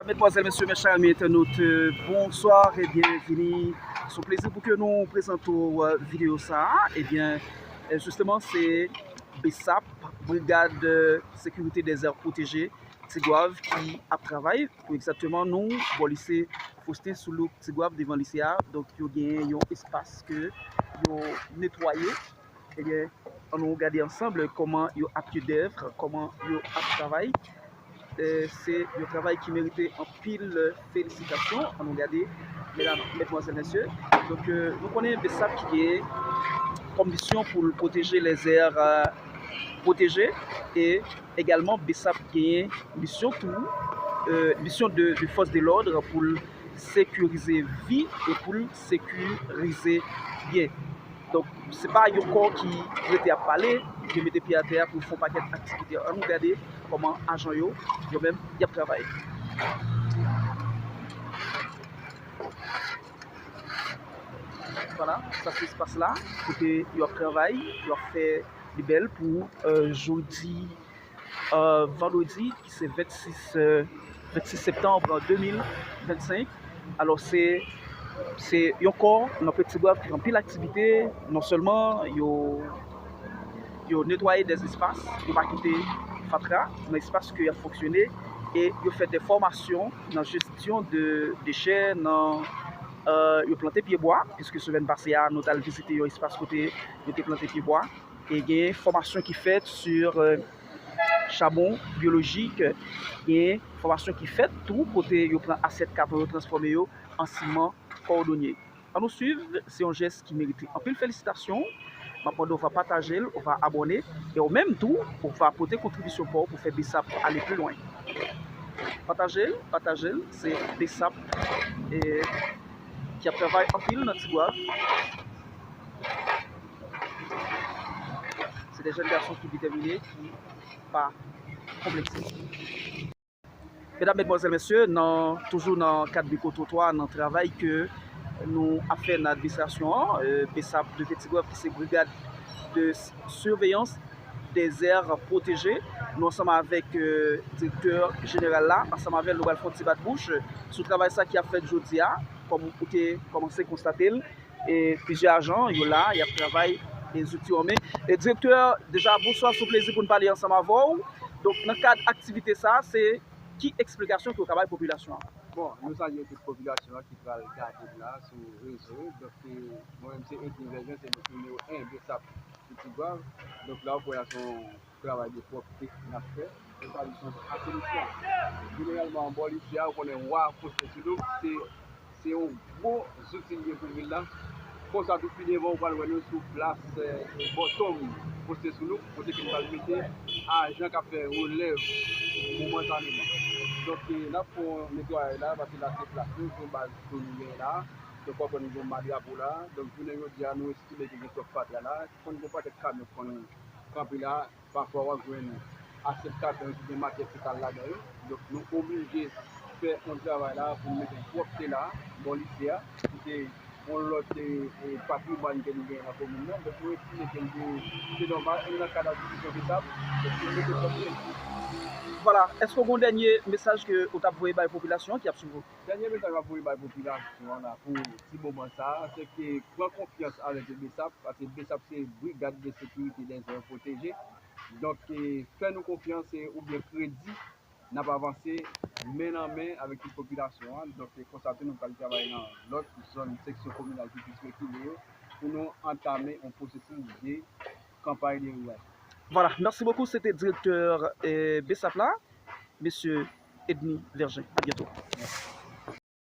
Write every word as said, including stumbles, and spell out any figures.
Mesdamzèl, mesye, mes chers amis internautes, euh, bonsoir et bienvenue. Se yon plezi pou ke nou prezante w, euh, videyo sa a. Ebyen, euh, jisteman, se BSAP, Brigade, euh, Sécurité des Aires Protégées, Tigwav, ki ap travay pou egzakteman nou bò lise Faustin Soulouque Tigwav, devan lise a. Donk, yo genyen yon espas ke yo netwaye. Ebyen, ann nou gade ansanm kòman yo ap, kòman yo ap travay. Eh, se yon travay ki merite anpil felisitasyon. Ann nou gade, medam, medmwazèl, mesye. Donk, eh, nou konnen BSAP ki gen kòm misyon pou l pwoteje les aires, eh, protégées, e egalman BSAP genyen misyon tou, eh, misyon de, de force de l'ordre pou l sekirize vi e pou l sekirize byen. Donk, se pa yon kò ki rete ap pale, ki mete pye atè a pou fè yon pakèt aktivite. Ann nou gade kòman ajan yo, yo menm, y ap travay. Vwala, sa se espas la, kote yo ap travay, yo ap fè li bèl pou, eh, jodi, eh, vandredi, ki se vennsis, eh, vennsis septanm de mil vennsenk. Alò, se, se yon kò nan Ti Gwav ki fè anpil aktivite, non sèlman yo, yo netwaye dè espas, yo pa kite fatra nan espas ke y ap fonksyone, e yo fè dè fòmasyon nan jesyon de dechè, nan, eh, yo plante pyebwa, piske semèn pase a, nou t al vizite yon espas kote yo te plante pyebwa. E gen fòmasyon ki fèt sou, eh, chabon byolojik, gen fòmasyon ki fèt tou kote yo pran asyèt katon yo transfòme yo an siman kòdonye. Ann nou swiv, se yon jès ki merite anpil felisitasyon. M ap mande w va pataje l, w va abòne, e w menm tou, w va pote kontribisyon pa w pou fè BSAP ale pi lwen. Pataje l, pataje l, se BSAP, eh, ki ap travay anpil nan Ti Gwav. Se de jèn gason ki detèmine, ki pa konplekse. Medam, medmwazèl, mesye, nan, toujou nan kad mikwotwotwa, nan travay ke nou ap fè nan administrasyon an, eh, BSAP de Ti Gwav, ki se Brigade de Surveillance des Aires Protégées, nou ansanm avèk, eh, direktè jeneral la, ansanm avè l, nou pral fè yon ti bat bouch sou travay sa ki ap fèt jodi a, kòm ou te kòmanse konstate l. E plizyè ajan, yo la, y ap travay, e zouti yo an men. E direktè, deja, bonswa, se yon plezi pou n pale ansanm avè w. Donk, nan kad aktivite sa a, se ki eksplikasyon ke w ka bay popilasyon an? Bon, nou salye tout popilasyon an ki pral gade n la sou rezo yo. Donk, e, mwen menm se Edny Vèjen, se nimewo en BSAP sou Ti Gwav. Donk, la, w kwè a se yon travay de pwòpte n ap fè. E sa, li se yon asenisman. Jeneralman, bò lise a, ou konnen, wa Faustin Soulouque, se se yon gwo zouti li ye pou vil la. Konsa tou, pi devan, ou pral wè nou sou plas, eh, bò tonm Faustin Soulouque, kote ke nou pral mete ajan k ap fè relèv momantaneman. Donk, eh, n ap fè yon netwayaj la, paske la se plas nou, se yon baz ke nou genyen la. Donk, w ap wè nou gen yon madrapo la. Donk, jounen jodi a, nou estime ke gen twòp fatra la. Konn gen yon pakèt kamyon ki konn kanpe la. Pafwa w ap jwenn asyèt katon yo ki gen matyè fekal ladan yo. Donk, nou oblije fè yon travay la pou n mete pwòpte la, bò lise a, ki se yon lòt, e, e, patrimwàn ke nou genyen nan komin nan. Donk, nou estime ke l te, se nòmal, e nan kad aktivite BSAP, donk, nou mete pwòpte. Vwala, èske w gen yon dènye mesaj ke w t ap voye bay popilasyon an ki ap swiv ou? Dènye mesaj m ap voye bay popilasyon an la pou ti moman sa a, se ke pran konfyans avèk BSAP, paske BSAP se Brigade de Sécurité des Aires Protégées. Donk, e, fè nou konfyans, e, oubyen kredi, n ap avanse men nan men avèk tout popilasyon an. Donk, e, konsa tou, nou pral travay nan lòt zòn seksyon kominal ki plis rekile yo pou nou antame yon pwosesis de kanpay de riyaj. Vwala, mèsi bokou. Se te direktè, e, BSAP la, mesye Edny Vergin. A byento. Mèsi.